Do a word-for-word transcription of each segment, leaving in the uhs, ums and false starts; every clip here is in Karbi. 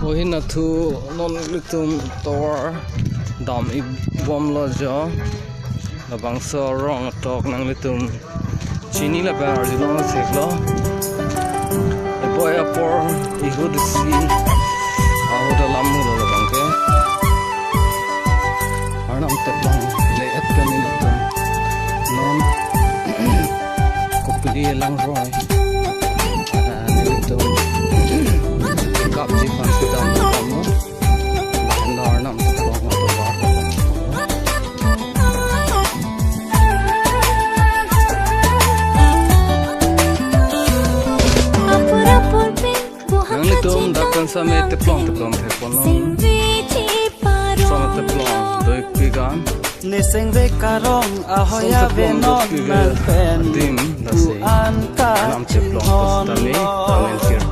Ohin athu non ilitum tovar dam-ik bomlo jo. Labangso arong atok nanglitum chini lapen arjulong theklo. Eboi apor ihut isi ahut alam mulo labang ke. Arnam teplong le-et pen ilitum non Kopili langroi. Ah, ilitum kapji aphan si dam kamu. Arnam teplong atovar. Nanglitum dak pen same teplong teplong thekponlong. Same teplong doikpi kan. Niseng ve karong ahoya ve non nang pen adim lasi an ka arnam teplong chinghon pasitame lo. Amen kir.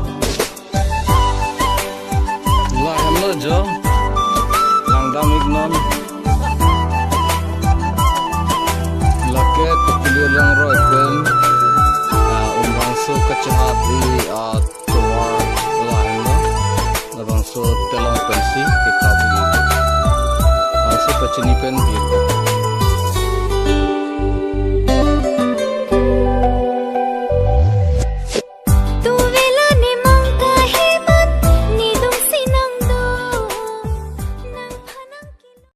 Lahenlo jo, langdam-ik non. Lake Kopili langroi pen, ah, Umrangso kachehapji atovar lahenlo. Labangso telong pensi kekap-ik. Labangso pachini pen bi